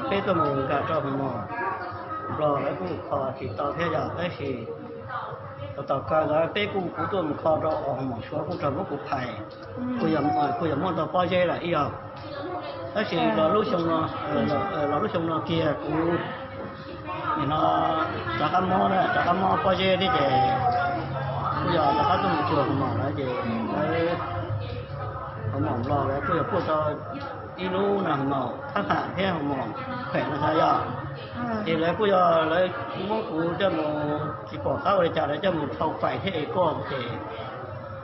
Peb tuaj mus nkag rau hoo mom Nplog lawv kuj kho tsis tau thiab yog tab sis tau kaw ntawd peb kuj kuv tuaj mus kho rau hoo mom Suav kuj raug muab kuv phais, kuj yog muaj tau pob zeb lawm ib yam. Tab sis los lub xyoo no, los lub xyoo no kiag kuv nim no rov qab mob na, rov qab mob pob zeb thiab ces kuj yog rov qab tuaj mus cuag hoo mom lawv ces lawv hoo mom Nplog lawv kuj yog kuj tau ib lub no hoo mom thab ham thiab hoo mom kheem no xav yog. Ces lawv kuj yog lawv muab kuv coj mus tsis pom qab ua li cas lawv coj mus thau fais thiab es koj ces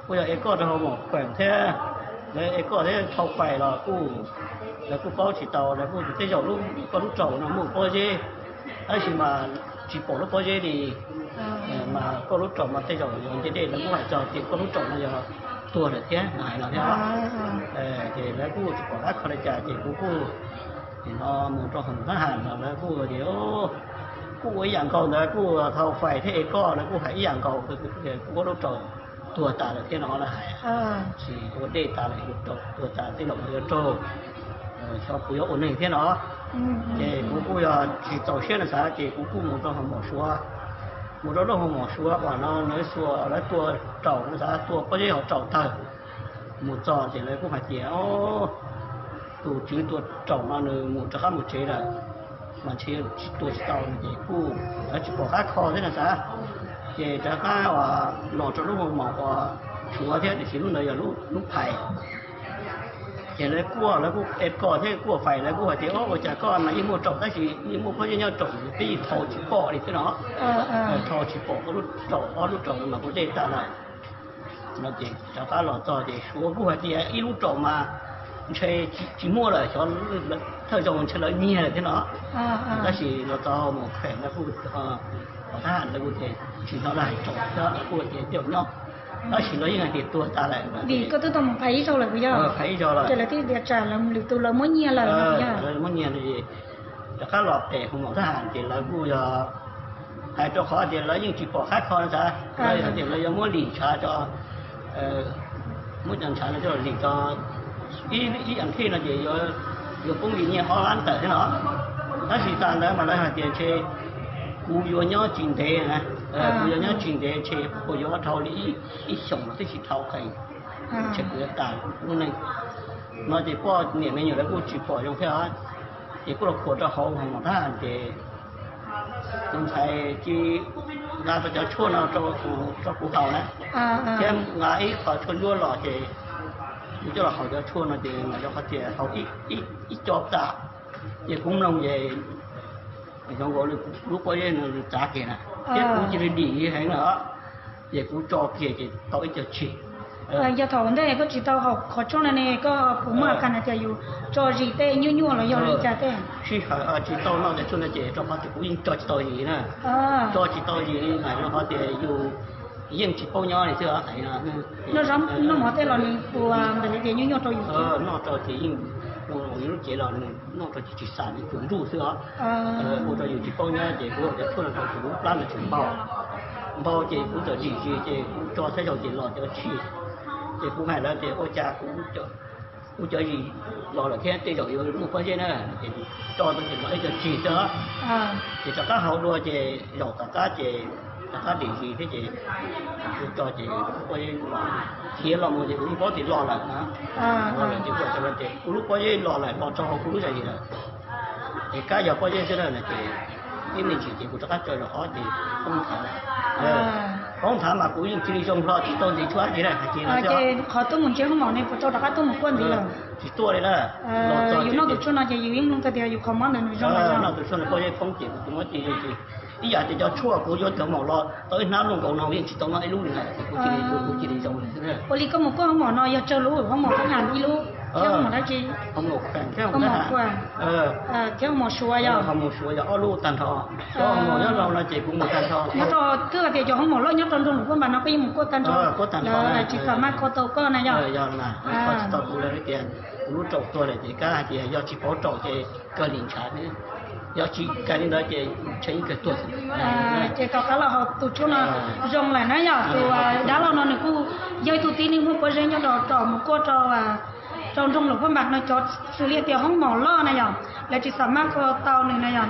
kuj yog es koj rau hoo mom kheem thiab, lawv es koj thiab thau fais los kuj, lawv kuj paub tsis tau, lawv kuj tej zaum lub koj lub raum no muaj pob zeb, tab sis mas tsis pom lub pob zeb li. Mas koj lub raum mas tej zaum yog nce dej lawv kuj hais txog tias koj lub raum no yog tuag lawm thiab no hais no thiab. Ces lawv kuj tsis pom qab kho li cas ces kuv kuj nim no mus rau hoo thab ham no lawv kuj tias kuj ua ib yam nkaus ntawd kuj thau fais thiab es koj lawv kuj hais ib yam nkaus, kuj lub raum tuag tas lawm thiab no lawv hais. Sis ua dej tas lawm, tuag tas tej zaum yuav raug, xyov kuv yuav ua neeg thiab no. Ces kuv kuj yog tsis txaus siab no xav ces kuv kuj mus rau hoo mom Suav, mus rau lub hoo mom Suav uas no lawv xuas lawv tua raum no xav tua pob zeb hauv raum tawg. Mus txog ces lawv kuj hais tias tus tswv tua raum no nws mus rov qab mus tsev lawm, mas ntshe tua tsis tau no ces kuj lawv tsis pom qab kho thiab no xav. Ces rov qab uas los rau lub hoo mom uas Suav thiab tiam sis lub ntawd yog lub phais. Ces lawv kuaj lawv kuj es koj thiab kuaj fais lawv kuj hais tias ua cas koj mas yeej muaj raum tab sis yeej muaj pob zeb nyob raum peb yeej thau tsis pom li thiab no. Thau tsis pom koj lub raum, ob lub raum no mas kuj dej tas lawm. No ces rov qab los txog ces Suav kuj hais tias ib lub raum mas ntshe tsis muaj lawm, xyov thawj zaug ntshe lawv nyiag lawm thiab no. Tab sis los txog mus kheem no kuj, thab ham lawv kuj tias tsis hnov lawv hais raum thiab lawv kuj tias tej zaum nyob, tab sis lawv yeej hais tias tuag tas lawm. Vim koj twb tau mus phais ib zaug lawm puas yog? Phais ib zaug lawm. Ces lawv thiaj tias tsam lwm tus lawv muab nyiag lawm no puas yog? Lawv muab nyiag no ces rov qab los pem hoo mom thab ham ces lawv kuj yog hais rau qhov tias lawv yeej tsis pom qab kho no xav, lawv hais tias lawv yuav muab lim ntshav tso, muab cov ntshav no coj lim tso, ib ib yam thiaj no ces yuav poob li nyiaj ob lab tawm thiab no. Tab sis tas ntawd mas lawv hais tias ntshe kuv yuav nyob tsis ntev na, kuv yuav nyob tsis ntev ntshe kuv yuav dhau li ib xyoos los twb tsis dhau qees, ntshe kuv yuav tas lub neej. No ces poj niam me nyuam lawv kuj tsis pom zoo thiab, ces kuj los khuam rau hauv hoo mom thab ham ces tus ntxhais cia nqa tau cov tshuaj no rau kuv haus na, thiab nqa ib qho tshuaj ntsuab los ces kuv coj los haus cov tshuaj no ces mas yog qhov tias haus ib co tas ces kuv mloog ces xyov nkaus li lub pob zeb no txav kiag na, thiab kuv cia li dim heev na, ces kuv tso kiag ces tau ib co tsig. Yog thaum ntej koj tsis tau haus qhov tshuaj no ne koj puas muaj a kas hais tias yus tso zis tej nyuaj nyuaj los yog li cas tej? Sij hawm tsis tau noj cov tshuaj no ces rau qhov tias kuv yeej tso tsis tau zis na, tso tsis tau zis mas rau qhov tias yus yeej tsis paub nyob li xwb. Noj mov tej los nws puas ntawm li tias nyuaj nyuaj rau yus? Noj rau ces yeej, yus lub cev los nws noj rau ces tsis xam, nws tsuas nruj xwb os. Ua rau yus tsis paub nyob ces kuv haus cov tshuaj no rau ces kuv lub plab no tseem npau, npau ces kuv txawm dim zis ces kuv tso saib zaum ces los cov tsig. Ces kuv hais lawv tias ua cas kuv cov zis los lawm thiab tej zaum yuav muaj pob zeb na, ces tso rau ces los ib co tsig xwb. Ces rov qab haus dua ces zaum tom qab ces rov qab dim zis thiab ces kuv tso ces pob zeb los, khiav los mus ces kuv yeej paub tias los lawm na. Los lawm ces kuv tso ces kuv lub pob zeb los lawm, los rau hauv kuv lub zis lawm. Ces kab yog pob zeb xwb na no ces ib me ntsis ces kuv rov qab tso zaum ob ces poob nthav. Poob nthav mas kuv yeej cia li zoo hlo tsis tau ntxiv tshuaj dab tsi na, hais tias no ces qhov tuaj mus ntsia hoob mom ne puas tau rov qab tuaj mus kuaj ntxiv lawm? Tsis tuaj li na. Yus noj tus tshuaj no ces yus yeej mloog tau tias yus qhov mob ntawd nws zoo lawm. Noj tus tshuaj no pob zeb poob ces kuv tus mob cia li zoo ces ib yam tias cov tshuaj kuv yuav cov maum los tau ib hnab luaj nkaus no yeej tsis tau noj ib lub li na, ces kuv cia li, kuv cia li zoo li xwb. Ua li koj mus kuaj hoob mom no yog tsawg lub? Hoob mom thab ham ib lub, thiab hoob mom dab tsi? Hoob mom kuaj, thiab hoob mom suav yog? Hoob mom suav yog ob lub tag nrho. Cov hoob mom nyob rau no ces kuv mus tag nrho. Nyob rau twb hais tias cov hoob mom loj nyob rau nroog Luam Phaj Npas no koj yeej mus kuaj tag nrho. Kuaj tag nrho, tsis kam maj kho tau koj na yog? Kho tsis tau kuv lawv tias kuv lub raum tuag lawm ces kab hais tias yog tsis paub raum ces kawg lim ntshav, yog tsis kawg li ntawd ces ntshe yeej kawg tuag. Ces tom qab los haus tus tshuaj no zoo lawm na yog? Tus dab laug no nws kuj yog ib tug tib neeg muaj pob zeb nyob rau tom mus kuaj rau rau nroog Luam Phaj Npas no cov xws li tias hoob mom loj na yom, lawv tsis xam maj kho tau nws na yom.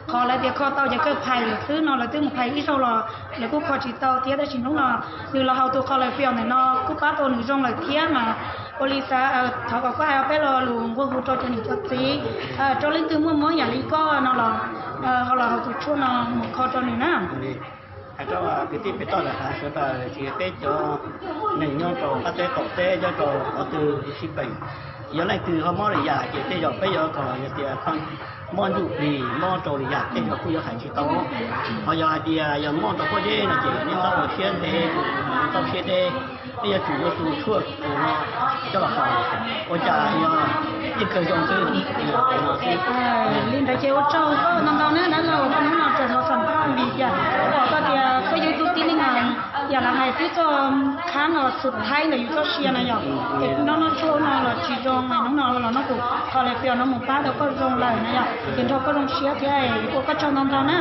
Qhov lawv tias kho tau ces kawg phais lawm xwb no, lawv twb mus phais ib zaug los lawv kuj kho tsis tau thiab. Tab sis hnub no nws los haus tus kho lawv pios ntawm no kuj pab tau nws zoo lawm thiab mas. Ua li xav thov kom koj hais peb lo lus nqua hu rau cov niam cov txiv, rau leej twg muaj mob yam li koj no los ho los haus tus tshuaj no mus kho rau nws na. Hais rau kwv tij pem toj lawm hais sawv daws, tsis hais peb cov neeg nyob rau qab teb qaum teb, nyob rau qhov twg sib peem, yog leej twg ho mob li yam ces tej zaum peb yuav kom yog tias mob ntsuj plig mob rau li yam tej zaum kuj yuav hais tsis tau. Ho yog hais tias yog mob rau pob zeb no ces nej txhob ua siab ntev, txhob siab deb, nej yuav tsum yuav tus tshuaj no coj los haus, ua cas yog yeej kawg zoo xwb. Li ntawd ces ua tsaug koj ntau ntau na dab laug, koj hnub no tseem los xam phaj vim tias pom koj tias koj yog ib tug tib neeg yam li hais twb txog qhab no xus thaib ntawm yus txoj sia na yom. Ces noj noj tshuaj no los tsis zoo mas hnub no los noj tus kho lawv pios no mus pab tau koj zoo lawm na yom. Ces nrog koj zoo siab thiab, ua koj tsaug ntau ntau na.